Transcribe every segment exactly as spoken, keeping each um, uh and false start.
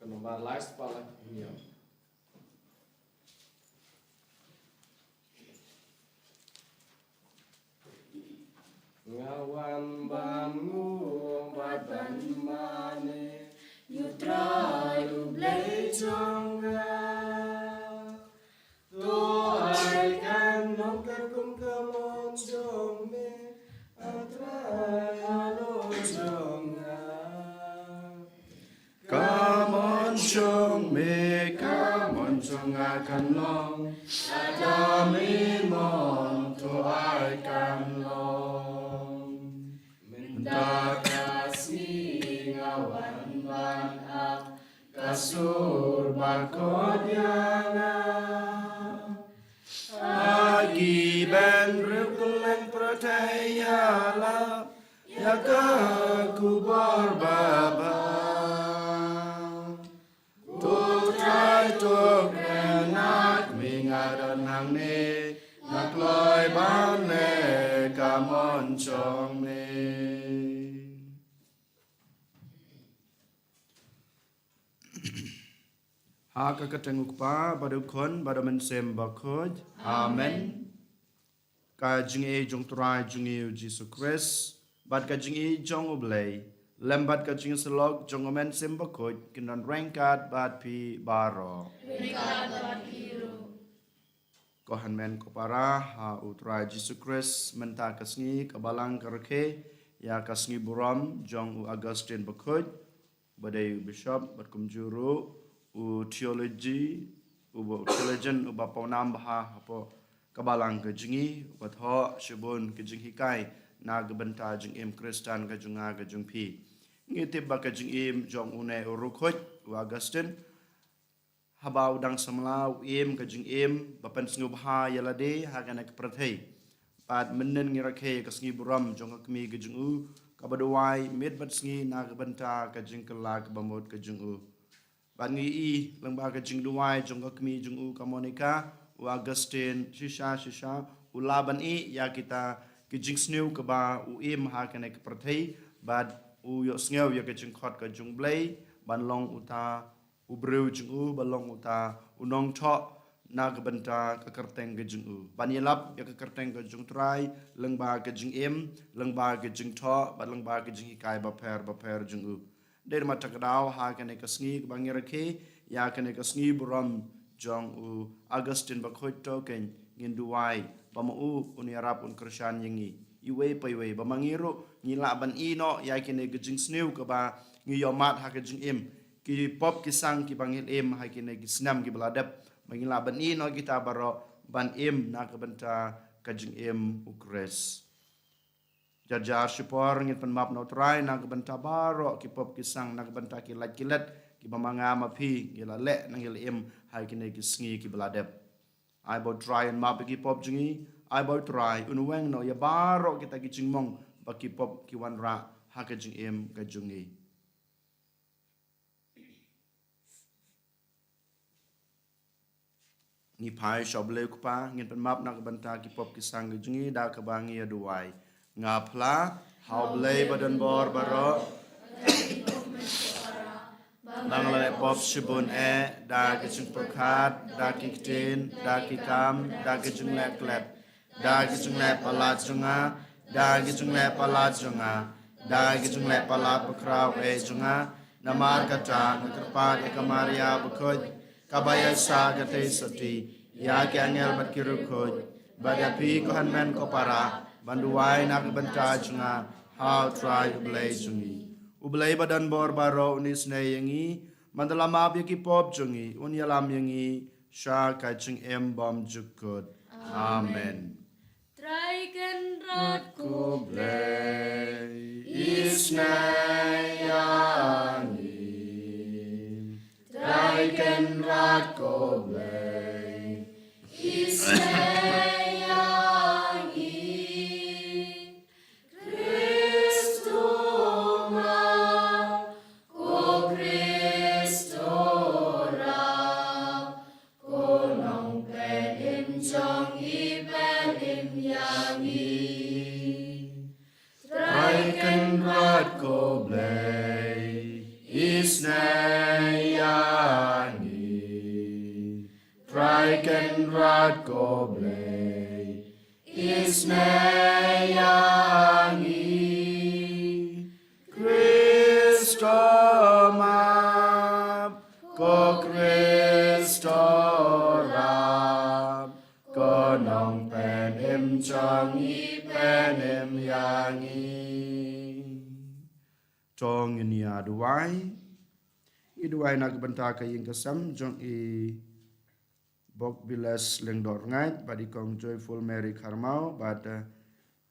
Number last pala. Ïa. Nga wan ban ngong bad ban mane ïa u Trai u Blei jong nga. To ai kan long katkum ka mon jong me, a Trai halor jong nga. Ka mon jong me, ka mon jong nga kan long, lada me mon to ai kan long. Mynta ka sngi nga wan ban ap ka sur bakhuid ïa nga. Ha ki bynriew kylleng pyrthei ïalap ïa ka khubor babha. To Trai to kren, ha khmih nga don hangne, nga kloi ban leh ka mon jong me. Ha ka kyrteng u Kpa bad u Khun bad u Mynsiem Bakhuid. Amen. Ka jingïeit jong u Trai jong ngi u Jisu Khrist bad ka jingïeit jong u Blei lem bad ka jingïasyllok jong u Mynsiem Bakhuid kin don ryngkat bad phi baroh. Ryngkat bad phi ruh. Ko hynmen ko para ha u Trai Jisu Khrist, mynta ka sngi ka Balang ka rakhe ïa ka sngi burom jong u Augustine Bakhuid, ba dei u bishop bad kumjuh ruh u theology, uba u theologian uba pawnam bha hapoh ka Balang ka jong ngi, uba thoh shibun ka jinghikai na ka bynta jingim Khristan ka jong nga ka jong phi. Ngi tip ba ka jingim jong une u riewkhuid u Augustine, haba u dang samla u im ka jingim ba pynsngewbha ïa lade ha kane ka pyrthei. Bad mynnin ngi rakhe ka sngi burom jong ka kmie ka jong u, kaba duwai miet bad sngi na ka bynta ka jingkylla kaba mut ka jong u. Bad ngi i lyngba ka jingduwai jong ka kmie jong u ka Monica, u Augustine shisha shisha u lah ban i ïa kita ki jingsniew kaba u im ha kane ka pyrthei, bad u ïohsngew ïa ka jingkhot ka jong u Blei ban long uta u briew jong u, ba long uta u nongthoh na ka bynta ka kyrteng ka jong u, ban ïalap ïa ka kyrteng ka jong u Trai lyngba ka jingim, lyngba ka jingthoh bad lyngba ka jinghikai bapher bapher jong u. Dei ma ta ka daw ha kane ka sngi kaba ngi rakhe ïa kane ka sngi burom jong u Augustine Bakhuid, to keiñ ngin duwai ba ma u un ïarap un kyrshan ïa ngi iwei pa iwei, ba ma ngi ruh ngi lah ban ïeh noh ïa kine ki jingsniew kaba ngi ïoh mad ha ka jingim, ki pop ki sang kiba ngi im ha kine ki snem kiba la dep, ba ngi lah ban ïeh noh kita baroh ban im na ka bynta ka jingim u Khrist. Jar jar shipor ngin pynmap na u Trai na ka bynta baroh ki pop ki sang, na ka bynta ki lait ki let kiba ma nga ma phi ngi la leh na ngi la im ha kine ki sngi kiba la dep. Ai ba u Trai un map ïa ki pop jong ngi, ai ba u Trai un weng noh ïa baroh kita ki jingmong ba ki pop ki wanrah ha ka jingim ka jong ngi. Ngi phai sha u Blei u Kpa, ngin pynmap na ka bynta ki pop ki sang ki jong ngi da kaba ngi ïa duwai. Nga phla ha u Blei ba don bor baroh ba nga la leh pop shibun eh, da ki jingpyrkhat, da ki ktien, da ki kam, da ki jingleh klet, da ki jingleh palat jong nga, da ki jingleh palat jong nga, da ki jingleh palat bakhraw eh jong nga. Namar kata nga kyrpad ïa ka Maria bakhuid kaba ïaishah katei sati, ïa ki angel bad ki riewkhuid, bad ïa phi ko hynmen ko para, ban duwai na ka bynta jong nga ha u Trai u Blei jong ngi. U Blei ba don bor baroh un isynei ïa ngi, man da la map ïa ki pop jong ngi, un ïalam ïa ngi sha ka jingim bymjukut. Amen. Trai Kynrad ko Blei, isynei ïa ngi. Trai Kynrad ko Blei, isynei ïa ngi. Kristo ma, ko Kristo ra, ko nongpynim jong ngi, pynim ïa ngi. Trai Kynrad ko Blei, isynei ïa ngi. Trai Kynrad ko Blei, isynei ïa ngi. Khrist to map, ko Khrist to rap, ko Nongpynim jong ngi, pynim ïa ngi. To ngin ïa duwai. Ngi duwai na ka bynta ka ïing ka sem jong i Bok Biles Lyngdoh Rngait, bad i Kong Joyful Mary Kharmau, bad, eh,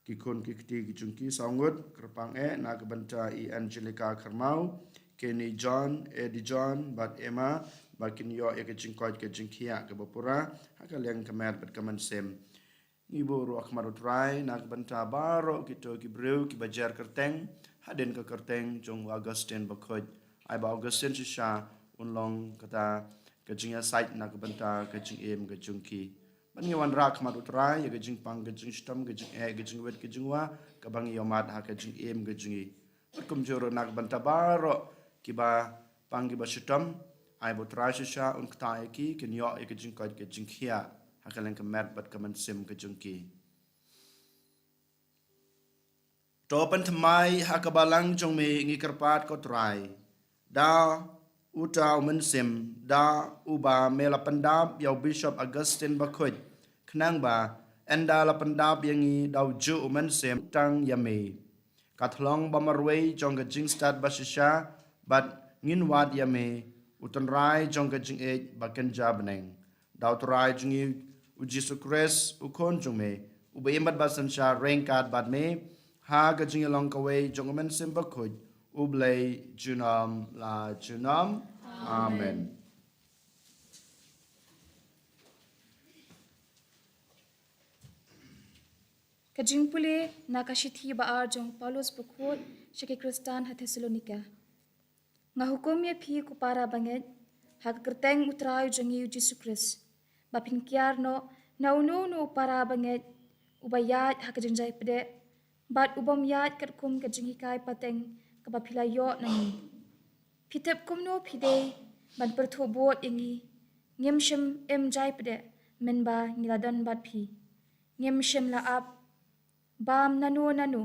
ki khun ki kti ki jong ki saw ngut, kyrpang eh na ka bynta i Angelica Kharmau, Kenny John, Eddie John, bad Emma, ba kin ïoh ïa ka jingkoit ka jingkhiah kaba pura ha ka liang ka met bad ka mynsiem. Ngi buh ruh ha khmat u Trai na ka bynta baroh kito ki briew kiba jer kyrteng hadien ka kyrteng jong u Augustine Bakhuid. Ai ba Augustine shisha un long kata ka jingïasaid na ka bynta ka jingim ka jong ki. Ban ngi wanrah ha khmat u Trai ïa ka jingpang ka jingshitom, ka jingeh, ka jingwit ka jingwa kaba ngi ïohmad ha ka jingim ka jong ngi. Bad kumjuh ruh na ka bynta baroh kiba pang kiba shitom, ai ba u Trai shisha un ktah ïa ki, kin ïoh ïa ka jingkoit ka jingkhiah ha ka liang ka met bad ka mynsiem ka jong ki. To pynthymmai ha ka balang jong me, ngi kyrpad ko Trai. Da uta u mynsiem, da uba me la pyndap ïa u Bishop Augustine Bakhuid, khnang ba ynda la pyndap ïa ngi da ujuh u mynsiem tang ïa me, ka thlong ba marwei jong ka jingstad ba shisha, bad ngin wad ïa me, u tynrai jong ka jingïeit ba kynja bneng. Da u Trai jong ngi u Jisu Khrist, u Khun jong me, uba im bad ba synshar ryngkat bad me ha ka jingïalong kawei jong u Mynsiem Bakhuid, U Blei junom la junom. Amen. Ka jingpule na ka shithi ba ar jong Paulus bakhuid sha ki Khristan ha Thessalonika. Nga hukum ïa phi ko para bangeit, ha ka kyrteng u Trai jong ngi u Jisu Khrist, ba phin kiar noh na uno uno u para bangeit uba ïaid ha ka jingjai pdeh, bad u bym ïaid katkum ka jinghikai pateng kaba phi la ïoh na ngi. Phi tip kumno phi dei ban pyrthuh bud ïa ngi. Ngim shym im jai pdeh mynba ngi la don bad phi. Ngim shym la ap bam nano nano,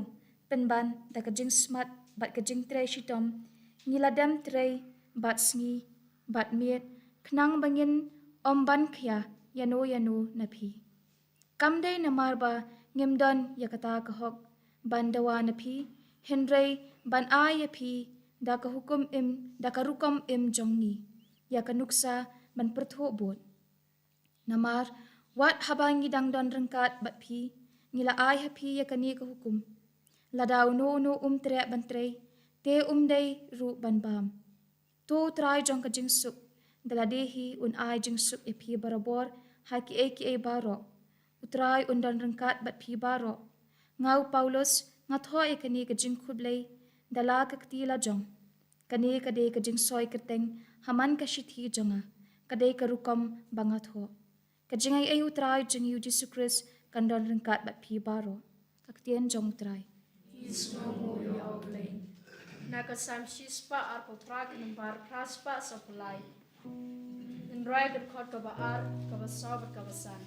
pynban da ka jingsmat bad ka jingtrei shitom ngi la dem trei bad sngi bad miet, khnang ba ngin ym ban khia ïano ïano na phi. Kam dei namar ba ngim don ïa kata ka hok ban dawa na phi, hynrei ban ai ïa phi da ka hukum im, da ka rukom im jong ngi, ïa ka nuksa ban pyrthuh bud. Namar wat haba ngi dang don ryngkat bad phi, ngi la ai ha phi ïa kane ka hukum, lada uno uno um treh ban trei, te um dei ruh ban bam. To u Trai jong ka jingsuk, da lade hi un ai jingsuk ïa phi barabor ha kiei kiei baroh. U Trai un don ryngkat bad phi baroh. Nga u Paulus nga thoh ïa kane ka jingkhublei da la ka kti la jong. Kane ka dei ka jingsoi kyrteng ha man ka shithi jong nga, ka dei ka rukom ba nga thoh. Ka jingaiei u Trai jong ngi u Jisu Khrist kan don ryngkat bad phi baroh. Ka ktien jong u Trai. Na ka Salm shispah arphew phra, ka nambar phra spah sawphew lai. Hynrei ka dkhot kaba ar, kaba saw bad kaba san.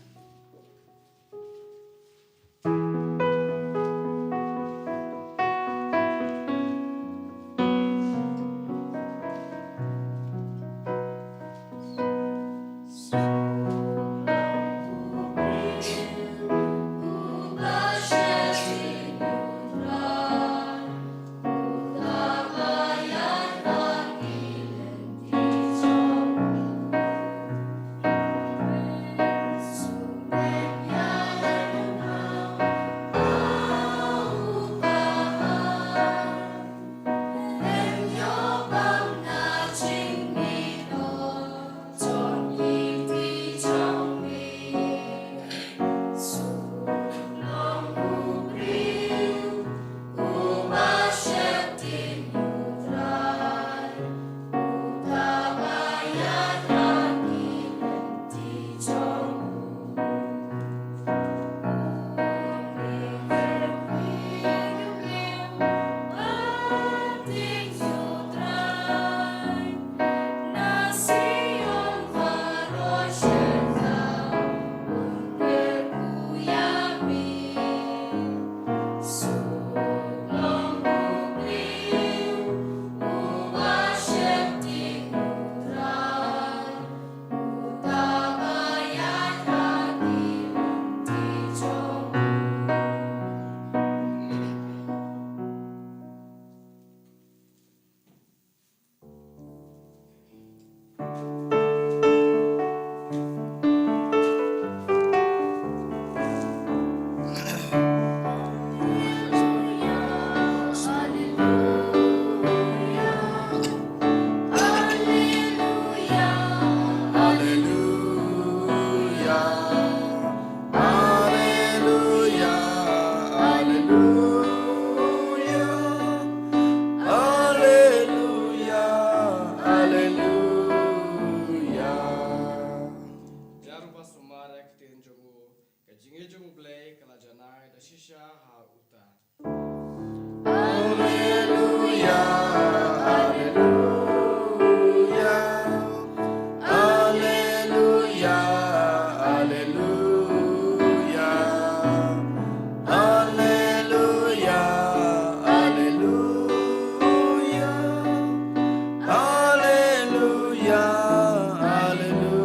Ngi jong U Blei ka la janai da shisha ha uta. Alleluia, alleluia, alleluia, alleluia, alleluia, alleluia, alleluia, alleluia.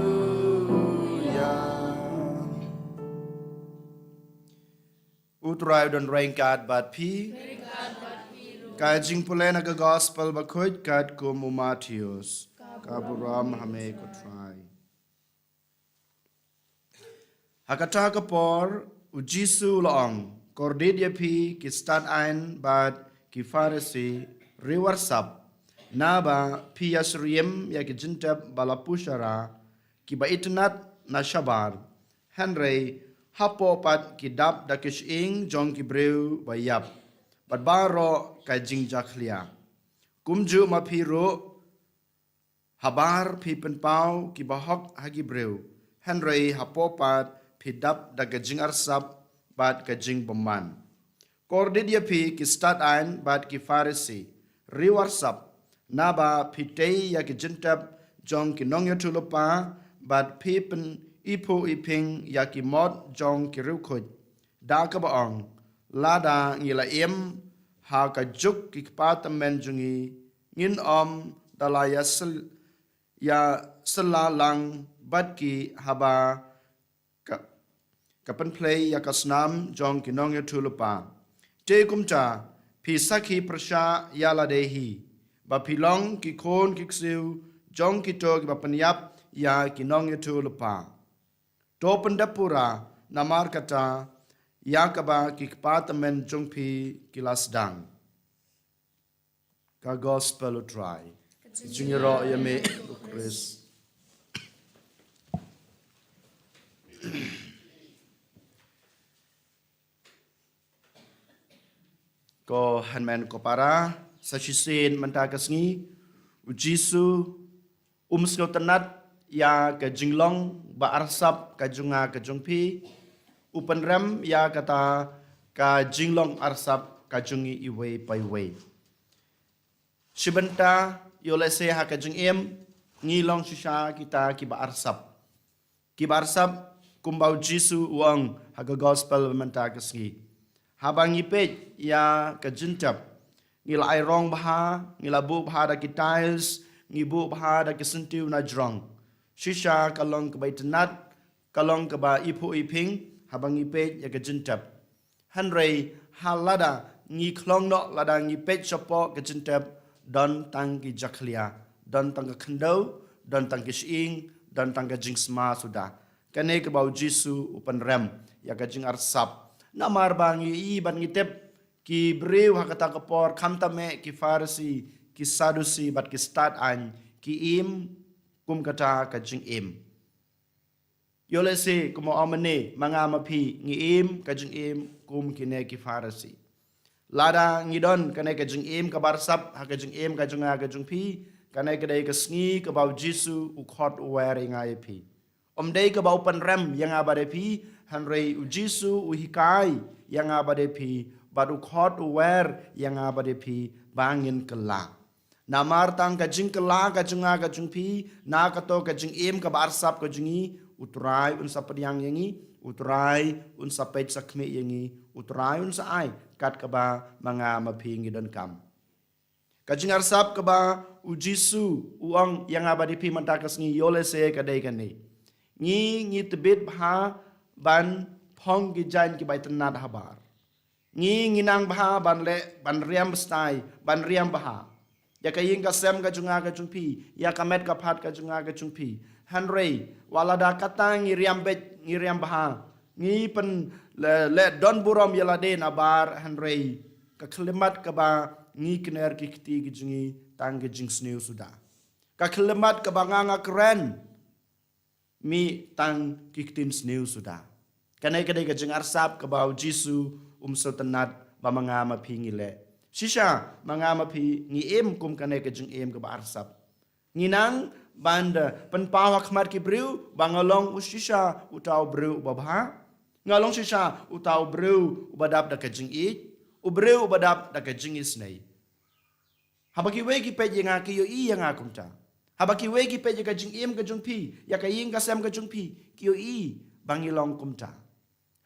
U Trai u don ryngkat bad phi. Ka jingpule na ka Gospel bakhuid katkum u Mathaios. Ka burom ha me ko Trai. Ha kata ka por, u Jisu u la ong, kordit ïa phi ki stad aiñ bad ki Pharisi, riewsap, naba phi ïasyriem ïa ki jingtep ba la pushara, ki ba itynnad na shabar. Hynrei hapoh pat ki dap da ki shyieng jong ki briew ba ïap, bad baroh ka jingjakhlia. Kumjuh ma phi ruh, habar phi pynpaw ki bahok ha ki briew, hynrei hapoh pat phi dap da ka jingarsap bad ka jingbymman. Kordit ïa phi ki stad aiñ bad ki Pharisi, riewsap, naba phi tei ïa ki jingtep jong ki nongïathuhlypa, bad phi pyn-iphuh iphieng ïa ki mot jong ki riewkhuid. Da kaba ong, lada ngi la im ha ka juk ki kpa tymmen jong ngi, ngin ym da la ïasyl-, ïasylla lang bad ki, haba ka, ka pynphlei ïa ka snam jong ki nongïathuhlypa. Te kumta, phi sakhi pyrshah ïa lade hi, ba phi long ki khun ki ksiew jong kito ki ba pynïap ïa ki nongïathuhlypa. To pyndep pura, namar kata ïa kaba ki kpa tymmen jong phi ki la sdang. Ka Gospel u Trai. Ka jingïaroh ïa me ko Khrist. Ko hynmen ko para, sa shisien mynta ka sngi, u Jisu um sngewtynnad ïa ka jinglong ba arsap ka jong nga ka jong phi, u pynrem ïa kata ka jinglong arsap ka jong ngi iwei pa iwei. Shi bynta, ïoh lehse ha ka jingim, ngi long shisha kita ki ba arsap. Ki ba arsap, kumba u Jisu u ong ha ka Gospel mynta ka sngi. Haba ngi peit ïa ka jingtep, ngi la ai rong bha, ngi la buh bha da ki tiles, ngi buh bha da ki syntiew na jrong. Shisha ka long kaba itynnad, ka long kaba iphuh iphieng, haba ngi peit ïa ka jingtep. Hynrei ha lada ngi khlong noh, lada ngi peit shapoh ka jingtep, don tang ki jakhlia, don tang ka khyndew, don tang ki shyieng, don tang ka jingsma suda. Kane kaba u Jisu u pynrem ïa ka jingarsap. Namar ba ngi i bad ngi tip, ki briew ha kata ka por, khamtam eh ki Pharisi, ki Sadusi bad ki stad aiñ, ki im kum kata ka jingim. Ïoh lehse, kumba ong mynne, ma nga ma phi ngi im ka jingim kum kine ki Pharisi. Lada ngi don kane ka jingim kaba arsap ha ka jingim ka jong nga ka jong phi, kane ka dei ka sngi kaba u Jisu u khot u wer ïa nga ïa phi. Um dei kaba u pynrem ïa nga bad ïa phi, hynrei u Jisu u hikai ïa nga bad ïa phi, bad u khot u wer ïa nga bad ïa phi, ba ngin kylla. Namar tang ka jingkylla ka jong nga ka jong phi, na kato ka jingim kaba arsap ka jong ngi, u Trai un sa pdiang ïa ngi, u Trai un sa peit sa khmih ïa ngi, u Trai un sa ai kat kaba ma nga ma phi ngi donkam. Ka jingarsap kaba u Jisu u ong ïa nga bad ïa phi mynta ka sngi, ïoh lehse ka dei kane. Ngi, ngi tbit bha ban phong ki jaiñ ki ba itynnad habar. Ngi, ngi nang bha ban leh, ban riam bstai, ban riam bha ïa ka ïing ka sem ka jong nga ka jong phi, ïa ka met ka phad ka jong nga ka jong phi. Hynrei wat lada kata ngi riam beit, ngi riam bha, ngi pyn leh, leh don burom ïa lade nabar, hynrei ka khyllipmat kaba ngi kner ki kti ki jong ngi tang ki jingsniew suda. Ka khyllipmat kaba nga, nga kren, mih tang ki ktien sniew suda. Kane ka dei ka jingarsap kaba u Jisu um sngewtynnad ba ma nga ma phi ngi leh. Shisha ma nga ma phi ngi im kum kane ka jingim kaba arsap. Ngi nang ban da pynpaw ha khmat ki briew ba nga long u shisha uta u briew uba bha. Nga long shisha uta u briew uba dap da ka jingïeit, u briew uba dap da ka jingisynei. Haba kiwei ki peit ïa nga ki ïohi ïa nga kumta. Haba kiwei ki peit ïa ka jingim ka jong phi, ïa ka ïing ka sem ka jong phi, ki ïohi ba ngi long kumta.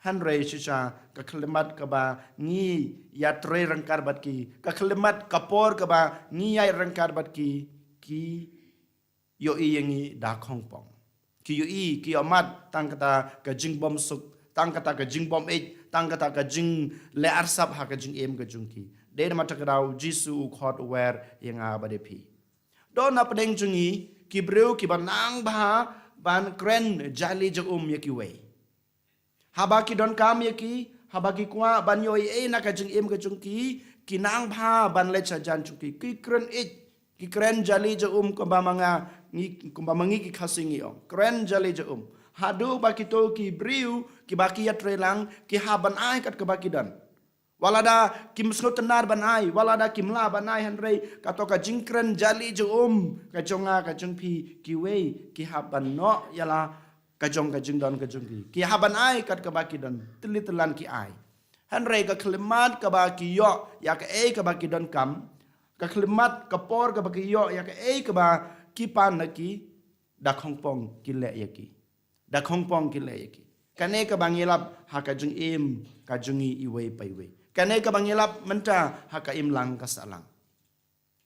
Hynrei shisha ka khyllipmat kaba ngi ïatrei ryngkat bad ki, ka khyllipmat ka por kaba ngi ïaid ryngkat bad ki, ki ïohi ïa ngi da khongpong. Ki ïohi, ki ïohmad tang kata ka jingbymsuk, tang kata ka jingbymïeit, tang kata ka jingleh arsap ha ka jingim ka jong ki. Dei namar kata ka daw u Jisu u khot u wer ïa nga bad ïa phi. Don na pdeng jong ngi ki briew kiba nang bha ban kren jali ja um ïa kiwei. Haba ki donkam ïa ki, haba ki kwah ban ïoh ei ei na ka jingim ka jong ki, ki nang bha ban leit sha jan jong ki, ki kren ïeit, ki kren jali ja um kumba ma nga ngi, kumba ma ngi ki Khasi ngi ong. Kren jali ja um. Haduh ba kito ki briew kiba ki ïatrei lang, ki hap ban ai kat kaba ki don. Wat lada kim sngewtynnad ban ai, wat lada kim lah ban ai, hynrei kato ka jingkren jali ja um ka jong nga ka jong phi, kiwei ki hap ban noh ïa la ka jong ka jingdon ka jong ki. Ki hap ban ai kat kaba ki don, tylli tyllan ki ai. Hynrei ka khyllipmat kaba ki ïoh ïa kaei kaba ki donkam, ka khyllipmat ka por kaba ki ïoh ïa kaei kaba ki pan na ki, da khongpong ki leh ïa ki. Da khongpong ki leh ïa ki. Kane kaba ngi lap ha ka jingim ka jong ngi iwei pa iwei. Kane kaba ngi lap mynta ha ka imlang ka sahlang.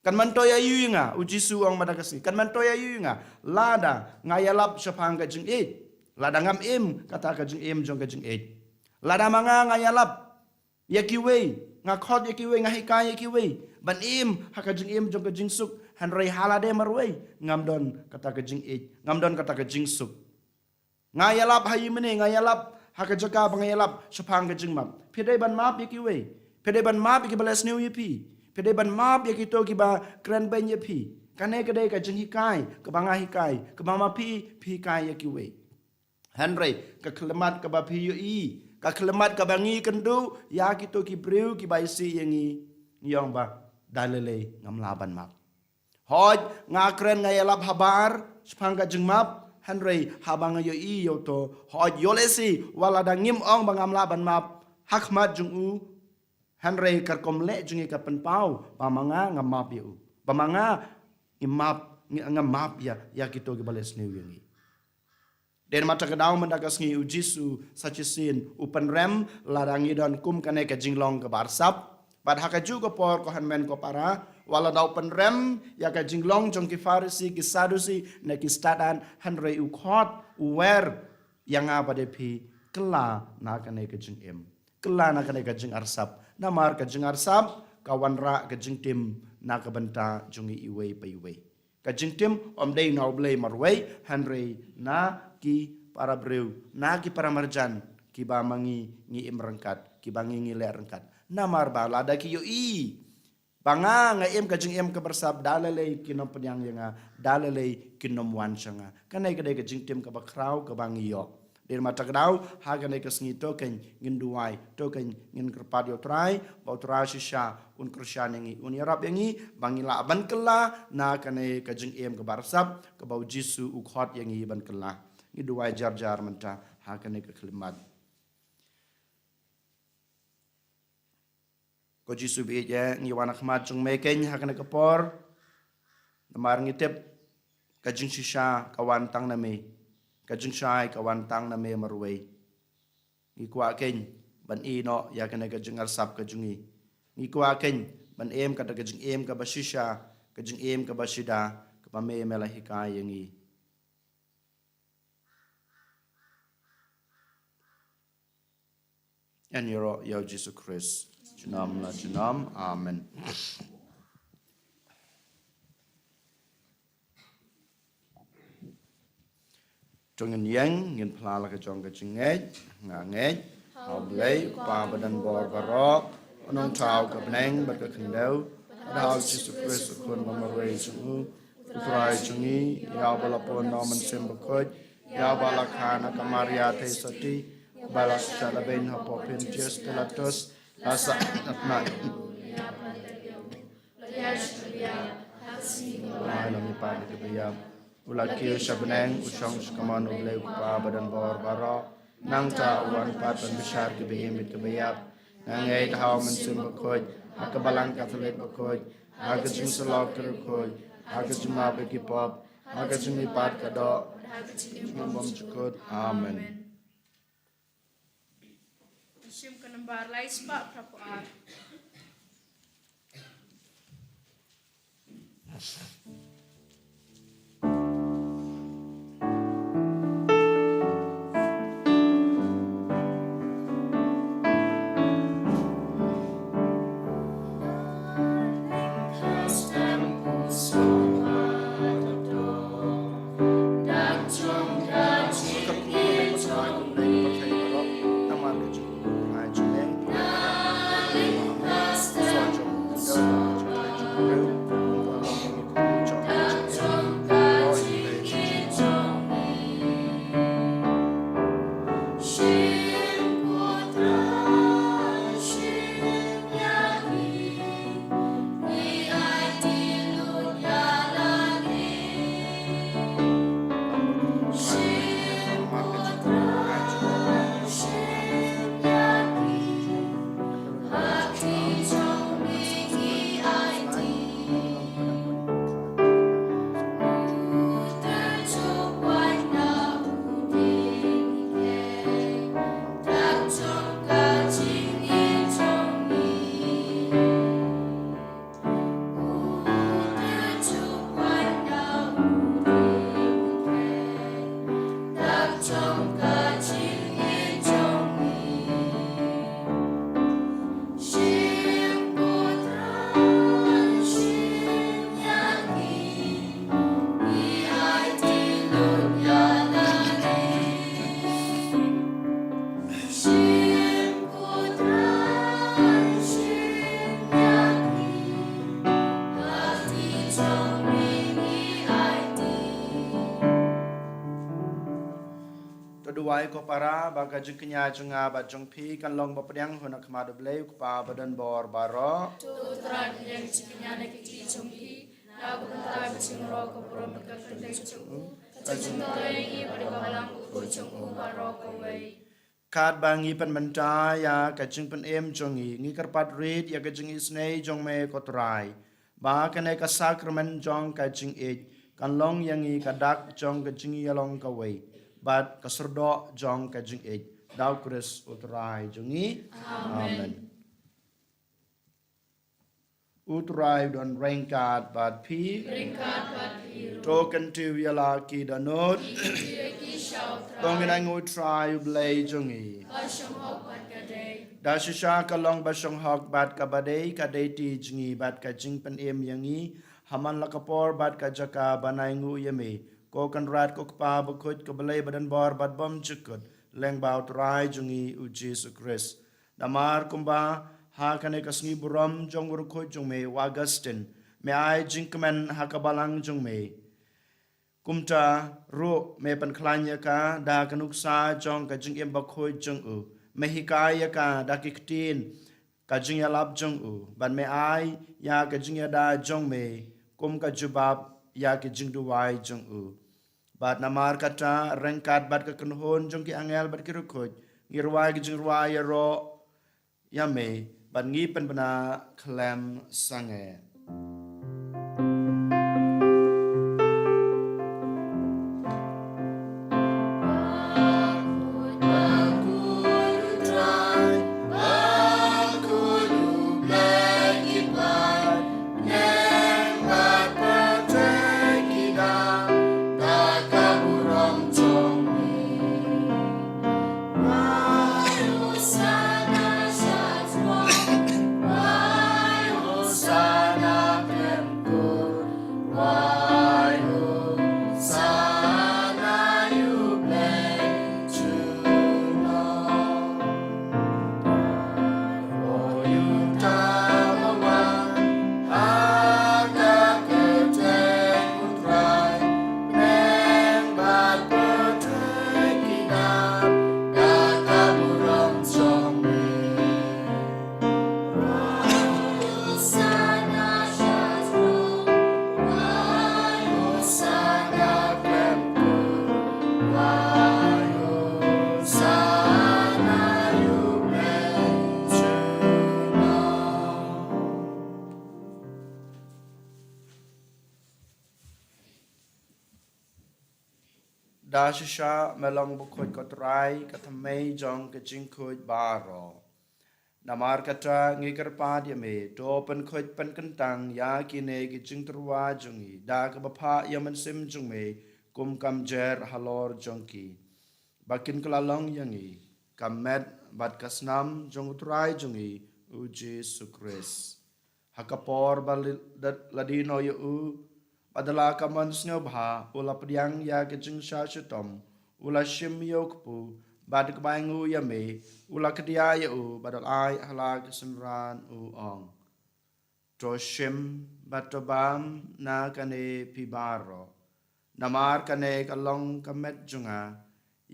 Kan myntoi aïu ïa nga, u Jisu u ong mynta ka sngi. Kan myntoi aïu ïa nga lada nga ïalap shaphang ka jingïeit. Lada ngam im kata ka jingim jong ka jingïeit. Lada ma nga nga ïalap ïa kiwei, nga khot ïa kiwei, nga hikai ïa kiwei ban im ha ka jingim jong ka jingsuk, hynrei ha lade marwei ngam don kata ka jingïeit, ngam don kata ka jingsuk. Nga ïalap ha ïing mane, nga ïalap ha ka jaka ba nga ïalap shaphang ka jingmap. Phi dei ban map ïa kiwei. Phi dei ban map ïa kiba leh sniew ïa phi. Phi dei ban map ïa kito kiba kren beiñ ïa phi. Kane ka dei ka jinghikai kaba nga hikai, kaba ma phi phi hikai ïa kiwei. Hynrei ka khyllipmat kaba phi ïohi, ka khyllipmat kaba ngi kynduh ïa kito ki briew kiba isih ïa ngi, ngi ong ba da lei lei ngam lah ban map. Hooid nga kren, nga ïalap habar shaphang ka jingmap, hynrei haba nga ïohi ïa uto, hooid ïoh lehse wat lada ngim ong ba ngam lah ban map ha khmat jong u, hynrei ka rukom leh jong ngi ka pynpaw ba ma nga ngam map ïa u, ba ma nga ngim map, ngi, ngam map ïa, ïa kito kiba leh sniew ïa ngi. Dei namar kata ka daw mynta ka sngi u Jisu sa shisien u pynrem lada ngi don kum kane ka jinglong kaba arsap. Bad ha kajuh ka por, ko hynmen ko para, wat lada u pynrem ïa ka jinglong jong ki Pharisi, ki Sadusi ne ki Stad-an, hynrei u khot, u wer ïa nga bad ïa phi, kylla na kane ka jingim, kylla na kane ka jingarsap. Namar ka jingarsap ka wanrah ka jingtim na ka bynta jong ngi iwei pa iwei. Ka jingtim ym dei na U Blei marwei, hynrei na ki para briew, na ki para marjan kiba ma ngi ngi im ryngkat, kiba ngi ngi leh ryngkat. Namar ba lada ki ïohi ba nga nga im ka jingim kaba arsap, da lei lei kin ym pdiang ïa nga, da lei lei kin ym wan sha nga. Kane ka dei ka jingtim kaba khraw kaba ngi ïoh. Dei namar kata ka daw ha kane ka sngi to keiñ ngin duwai, to keiñ ngin kyrpad ïa U Trai ba U Trai shisha un kyrshan ïa ngi, un ïarap ïa ngi ba ngi lah ban kylla na kane ka jingim kaba arsap kaba u Jisu u khot ïa ngi ban kylla. Ngi duwai jar jar mynta ha kane ka khyllipmat. Ko Jisu ba ïeit, ngi wan ha khmat jong me keiñ ha kane ka por. Namar ngi tip ka jingshisha ka wan tang na me, ka jingshai ka wan tang na me marwei. Ngi kwah keiñ ban ïehnoh ïa kane ka jingarsap ka jong ngi. Ngi kwah keiñ ban im kata ka jingim kaba shisha, ka jingim kaba shida kaba me me la hikai ïa ngi. Yn ïaroh ïa u Jisu Khrist junom la junom. Amen. To ngin ïeng, ngin phla la ka jong ka jingngeit. Nga ngeit ha U Blei U Kpa ba don bor baroh, u nongthaw ka bneng bad ka khyndew, bad ha u Jisu Khrist u Khun ba marwei jong u, U Trai jong ngi, ïa uba la pun na u Mynsiem Bakhuid, ïa uba la kha na ka Maria Theisotti, uba la shah labeiñ hapoh Pontius Pilatus, la sah na tnat. Ai la mi pat ki biang. U la kiew sha bneng, u shong sha kamon U Blei U Kpa ba don bor baroh. Nangta u wan pat ban bishar kiba im bad kiba ïap. Nangta ha u Mynsiem Bakhuid, ha ka Balang Katholik Bakhuid, ha ka jingsyllok ki riewkhuid, ha ka jingmap ïa ki pop, ha ka jingmihpat ka doh, ha ka jingim bymjukut. Amen. Shim ka nambar lai spah phra phew ar. To duwai ko para, ba ka jingkñia jong nga bad jong phi kan long ba pdiang ha khmat U Blei U Kpa badonbor baroh. To U Trai pdiang jingkñia na ki kti jong i, na ka bynta ka jingroi ka burom bad ka kyrteng jong u, ka jingtyrwa ïa ngi bad ïa ka Balang Bakhuid jong u baroh kawei. Katba ngi pynmynta ïa ka jingpynim jong ngi, ngi kyrpad rit ïa ka jingisynei jong me ko Trai, ba kane ka sakramen jong ka jingïeit kan long ïa ngi ka dak jong ka jingïalong kawei bad ka syrdoh jong ka jingïeit. Da U Khrist U Trai jong ngi. Amen. Amen. U Trai u don ryngkat bad phi. Ryngkat bad phi ruh. To kyntiew ïa la ki dohnud. Ki kyntiew ïa ki sha U Trai. To ngin ainguh U Trai U Blei jong ngi. Ka shong hok bad ka dei. Da shisha ka long ba shong hok bad kaba dei, ka dei ti jong ngi bad ka jingpynim ïa ngi ha man la ka por bad ka jaka ban ainguh ïa me, ko Kynrad ko Kpa Bakhuid, ko Blei badonbor bad bymjukut, lyngba U Trai jong ngi U Jisu Khrist. Namar kumba ha kane ka sngi burom jong u riewkhuid jong me u Augustine, me ai jingkmen ha ka balang jong me, kumta ruh me pynkhlaiñ ïa ka da ka nuksa jong ka jingim bakhuid jong u. Me hikai ïa ka da ki ktien ka jingïalap jong u, bad me ai ïa ka jingïada jong me kum ka jubab ïa ki jingduwai jong u. Bad namar kata, ryngkat bad ka kynhun jong ki angel bad ki riewkhuid, ngi rwai ka jingrwai ïaroh ïa me, bad ngi pynbna khlem sangeh. Shisha me long bakhuid ko Trai, ka thymmei jong ka jingkhuid baroh. Namar kata ngi kyrpad ïa me, to pynkhuid pynkyntang ïa kine ki jingtyrwa jong ngi da kaba phah ïa u Mynsiem jong me kum ka mjer halor jong ki, ba kin kylla long ïa ngi ka met bad ka snam jong u Trai jong ngi, u Jisu Khrist. Ha ka por ba li-, da-, la die noh ïa u, bad da la ka mon sngewbha, u la pdiang ïa ka jingshah shitom, u la shim ïa u kpu, bad kaba ainguh ïa me, u la kdiah ïa u, bad u la ai ha la ki synran, u ong: To shim bad to bam na kane phi baroh, namar kane ka long ka met jong nga,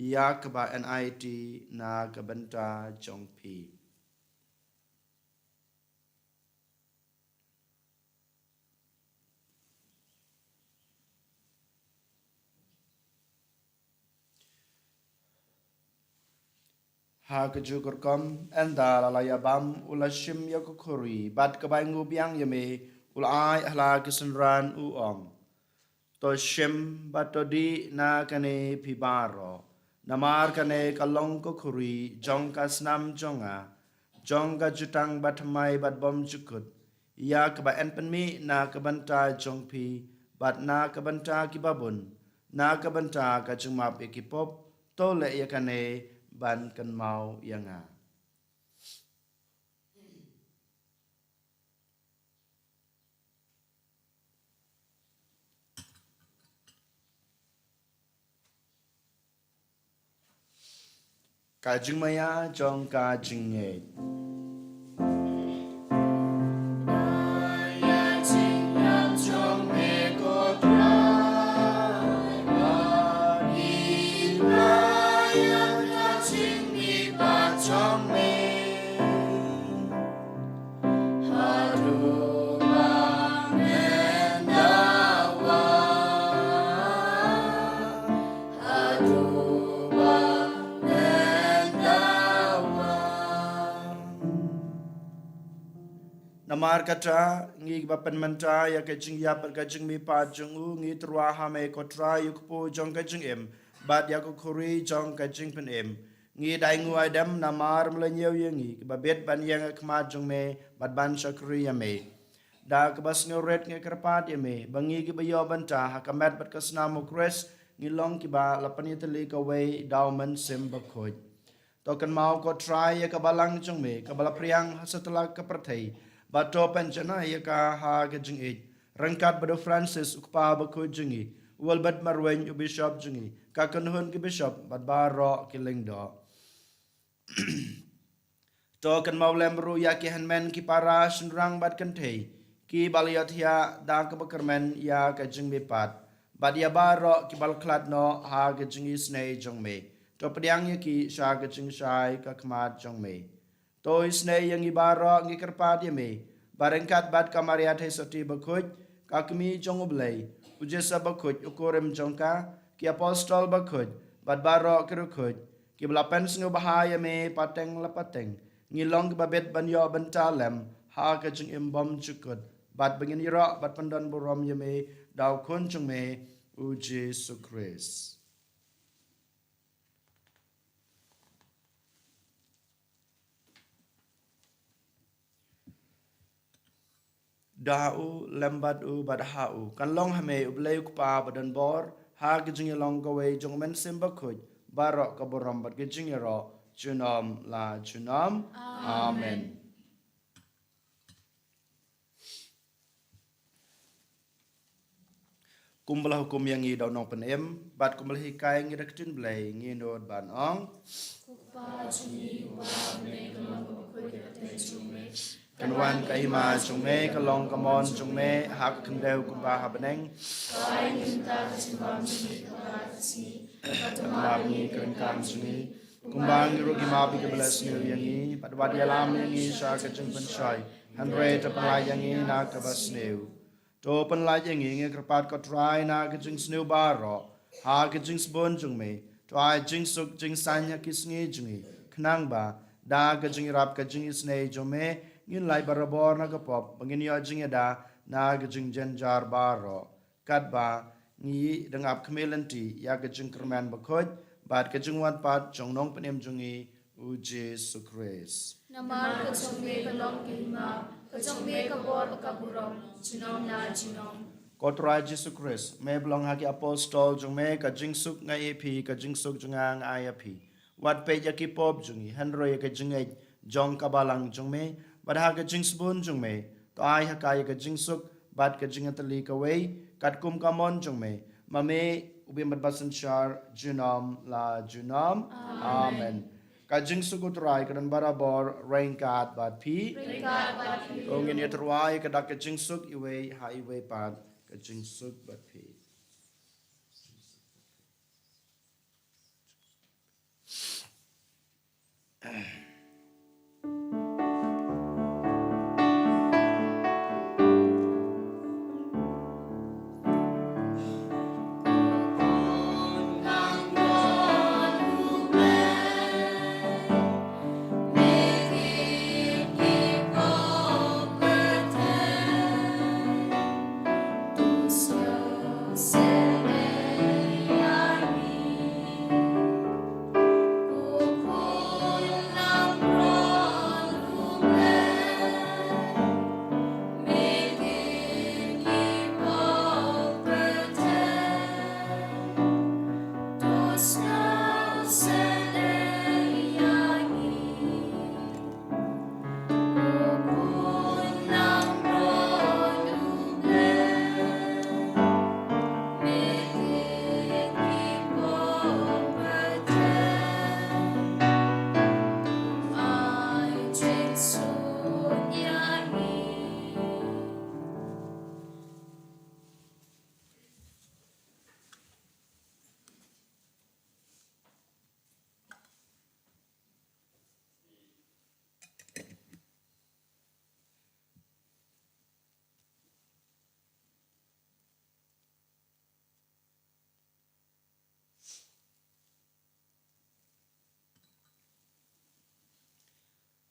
ïa kaba yn aiti na ka bynta jong phi. Ha kajuh ka rukom, ynda la la ïa bam, u la shim ïa ka khuri, bad kaba ainguh biang ïa me, u la ai ha la ki synran, u ong: To shim bad to dih na kane phi baroh, namar kane ka long ka khuri jong ka snam jong nga, jong ka jutang bathymmai bad bymjukut, ïa kaba yn pynmih na ka bynta jong phi, bad na ka bynta kiba bun, na ka bynta ka jingmap ïa ki pop. To leh ïa kane ban kynmaw ïa nga. Ka jingmaïa jong ka jingngeit. Namar kata, ngi kiba pynmynta ïa ka jingïap bad ka jingmihpat jong u, ngi tyrwa ha me ko Trai, u kpu jong ka jingim, bad ïa ka khuri jong ka jingpynim. Ngi da ainguh aidem namar me la ñiew ïa ngi kiba bit ban ïeng ha khmat jong me bad ban shakri ïa me. Da kaba sngewrit ngi kyrpad ïa me ba ngi kiba ïoh bynta ha ka met bad ka snam u Khrist, ngi long kiba la pynïatylli kawei da u Mynsiem Bakhuid. To kynmaw ko Trai ïa ka balang jong me kaba la phriang ha satlak ka pyrthei, bad to pynjanai ïa ka ha ka jingïeit, ryngkat bad u Francis u Kpa Bakhuid jong ngi, u Albert Marwein u Bishop jong ngi, ka kynhun ki Bishop bad baroh ki lyngdoh. To kynmaw lem ruh ïa ki hynmen ki para shynrang bad kynthei, kiba la ïathiah da kaba kyrmen ïa ka jingmihpat, bad ïa baroh kiba la khlad noh ha ka jingisynei jong me. To pdiang ïa ki sha ka jingshai ka khmat jong me. To isynei ïa ngi baroh, ngi kyrpad ïa me ba ryngkat bad ka Maria Theisotti Bakhuid, ka Kmie jong u Blei, u Joseph Bakhuid u kurim jong ka, ki Apostol Bakhuid, bad baroh ki riewkhuid kiba la pynsngewbha ïa me pateng la pateng, ngi long kiba bit ban ïoh bynta lem ha ka jingim bymjukut, bad ba ngin ïaroh bad pyndonburom ïa me da u Khun jong me, u Jisu Khrist. Da u, lem bad u, bad ha u, kan long ha me u Blei u Kpa badonbor, ha ka jingïalong kawei jong u Mynsiem Bakhuid, baroh ka burom bad ka jingïaroh junom la junom. Amen. Amen. Kumba la hukum ïa ngi da u Nongpynim, bad kumba la hikai ïa ngi da ka ktien Blei, ngin nud ban ong: Ko Kpa jong ngi uba ha bneng, kan long ka bakhuid ka kyrteng jong me. Kan wan ka hima jong me, kan long ka mon jong me ha ka khyndew kumba ha bneng. To ai ïa ngi mynta ka jingbam jong ngi kaba ar ar ka sngi, bad to map ïa ngi ki ryngkang jong ngi, kumba ngi ruh ngi map ïa kiba leh sniew ïa ngi, bad wat ïalam ïa ngi sha ka jingpynshoi, hynrei to pynlait ïa ngi na kaba sniew. To pynlait ïa ngi, ngi kyrpad ko Trai, na ka jingsniew baroh, ha ka jingsbun jong me. To ai jingsuk jingsaiñ ha ki sngi jong ngi, khnang ba da ka jingïarap ka jingisynei jong me, ngin lait barabor na ka pop, ba ngin ïoh jingïada na ka jingjynjar baroh. Katba ngi dang ap khmih lynti ïa ka jingkyrmen bakhuid bad ka jingwan pat jong Nongpynim jong ngi u Jisu Khrist. Namar ka jong me ka long ka hima, ka jong me ka bor bad ka burom, junom la junom. Ko Trai Jisu Khrist, me ba long ha ki apostol jong me, ka jingsuk nga ai ïa phi, ka jingsuk jong nga nga ai ïa phi. Wat peit ïa ki pop jong ngi, hynrei ïa ka jingngeit jong ka balang jong me, bad ha ka jingsbun jong me, to ai ha ka ïa ka jingsuk bad ka jingïatylli kawei, katkum ka mon jong me, ma me u bym bad ba synshar junom la junom. Amen. Amen. Ka jingsuk u Trai ka don barabor ryngkat bad phi. Ryngkat bad phi. To ngin ïa tyrwa ïa ka dak ka jingsuk iwei ha iwei pat, ka jingsuk bad phi.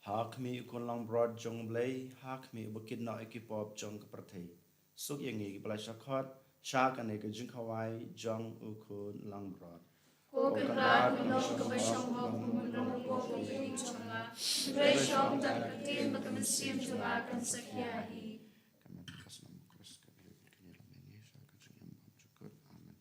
Ha khmih u khun langbrot jong U Blei, ha khmih uba kit noh ïa ki pop jong ka pyrthei. Suk ïa ngi kiba la shah khot sha kane ka jingkhawai jong u khun langbrot. Ko Kynrad, me long kaba shong bok, me long u bok u ïing jong nga. Hynrei shong tang ka ktien bad ka mynsiem jong nga kan sa khia hi. Ka met ka snam u Khrist ka dei bad kane lem ïa ngi sha ka jingim bymjukut. Amen.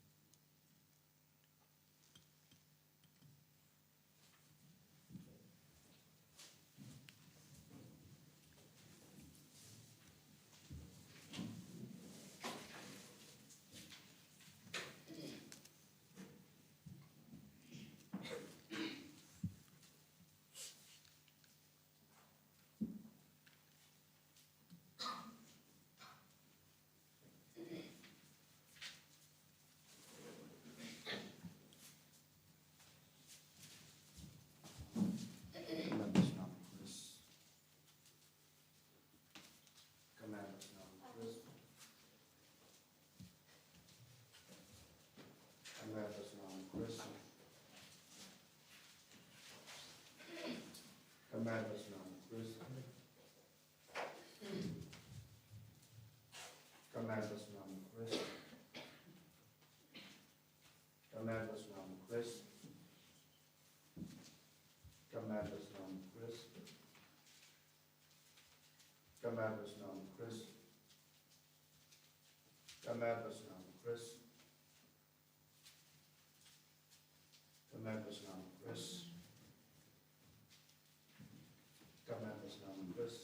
Ka met ka snam u Khrist. Ka met ka snam u Khrist. Ka met ka snam u Khrist. Ka met ka snam u Khrist. Ka met ka snam u Khrist. Ka met ka snam u Khrist. Ka met ka snam u Khrist. Ka met ka snam u Khrist. Ka met ka snam u Khrist. Ka met ka snam u Khrist. Ka met ka snam u Khrist.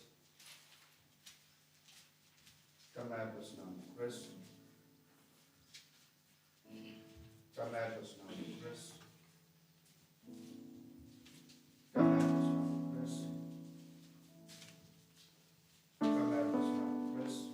Ka met ka snam u Khrist. Ka met ka snam u Khrist. Ka met ka snam u Khrist.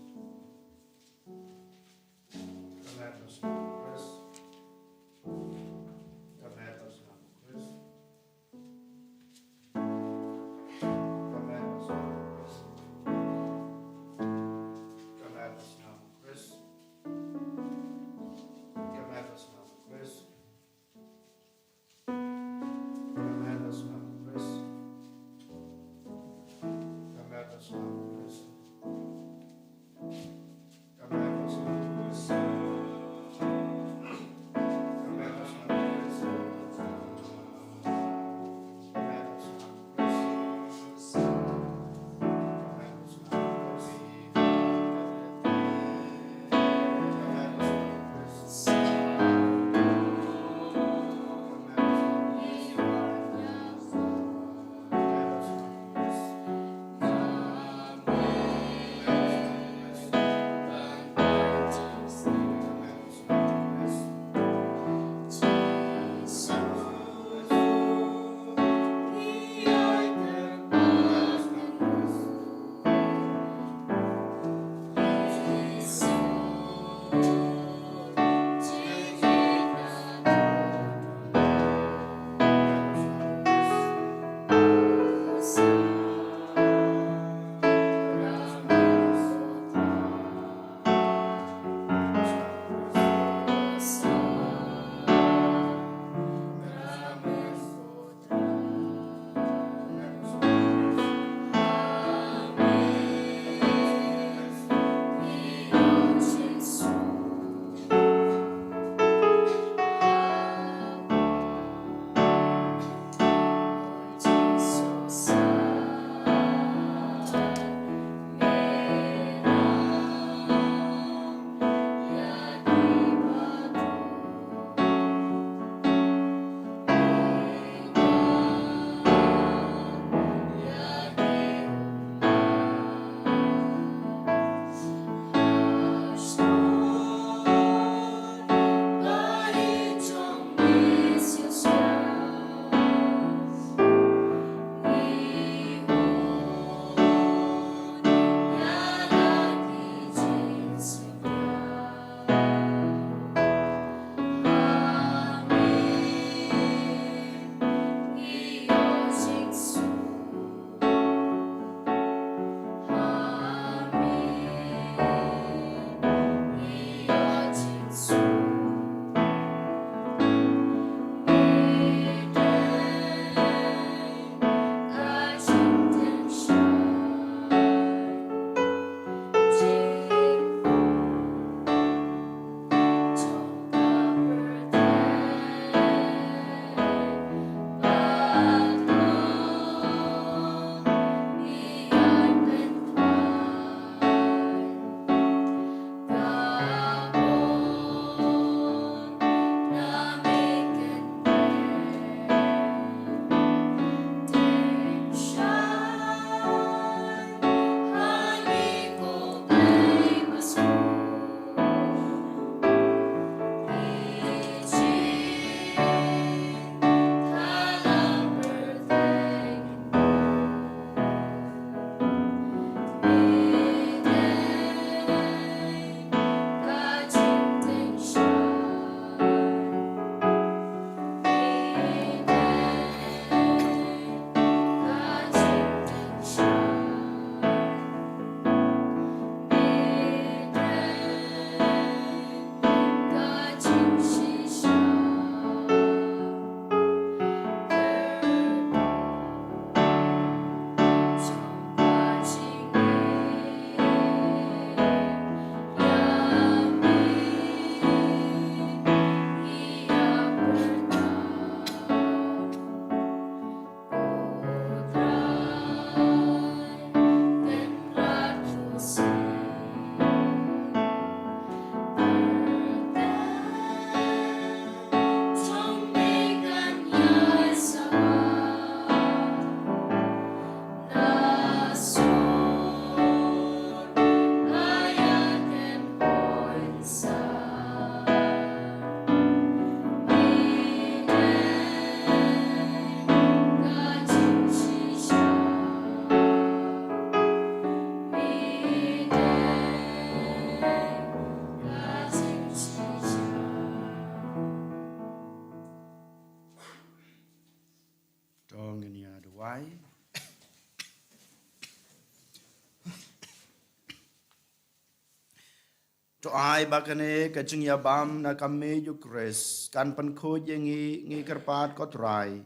To ai ba kane ka jingïabam na ka miej u Khrist kan pynkhuid ïa ngi, ngi kyrpad ko Trai,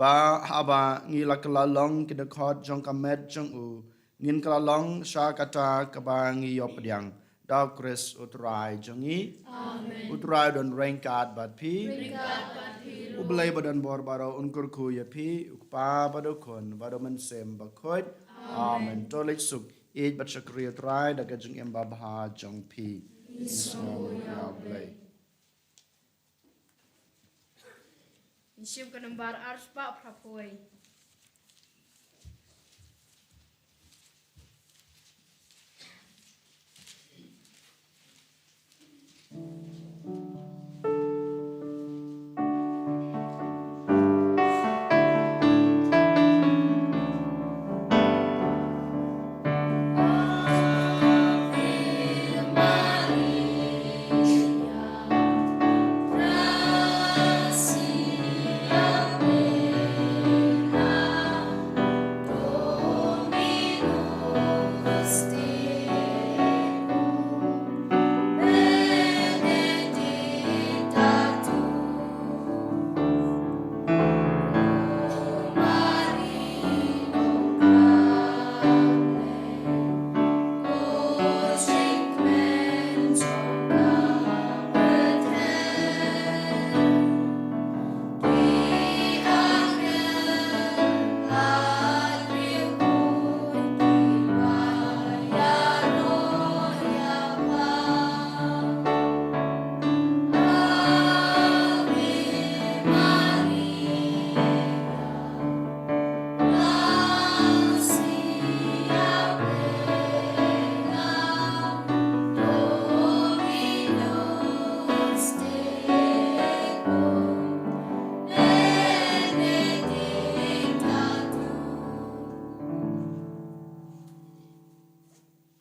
ba haba ngi la kylla long ki dkhot jong ka met jong u, ngin kylla long sha kata kaba ngi ïoh pdiang da u Khrist u Trai jong ngi. Amen. U Trai don ryngkat bad phi. Ryngkat bad phi ruh. U Blei ba don bor baroh un kyrkhu ïa phi, u Kpa bad u Khun bad u Mynsiem Bakhuid. Amen. Amen. To leit suk, ïeit bad shakri u Trai da ka jingim babha jong phi. Ngi sngew ïa u Blei. Ngi shim ka nombar arspah phraphew.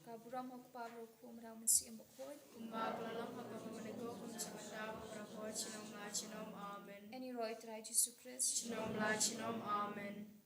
Ka burom ha u Kpa bad u Khun bad u Mynsiem Bakhuid. Kumba ka la long ha kaba mynnyngkong, kum jingmynta, baroh por, junom la junom. Amen. Ïaroh ïa u Trai Jisu Khrist. Junom la junom. Amen.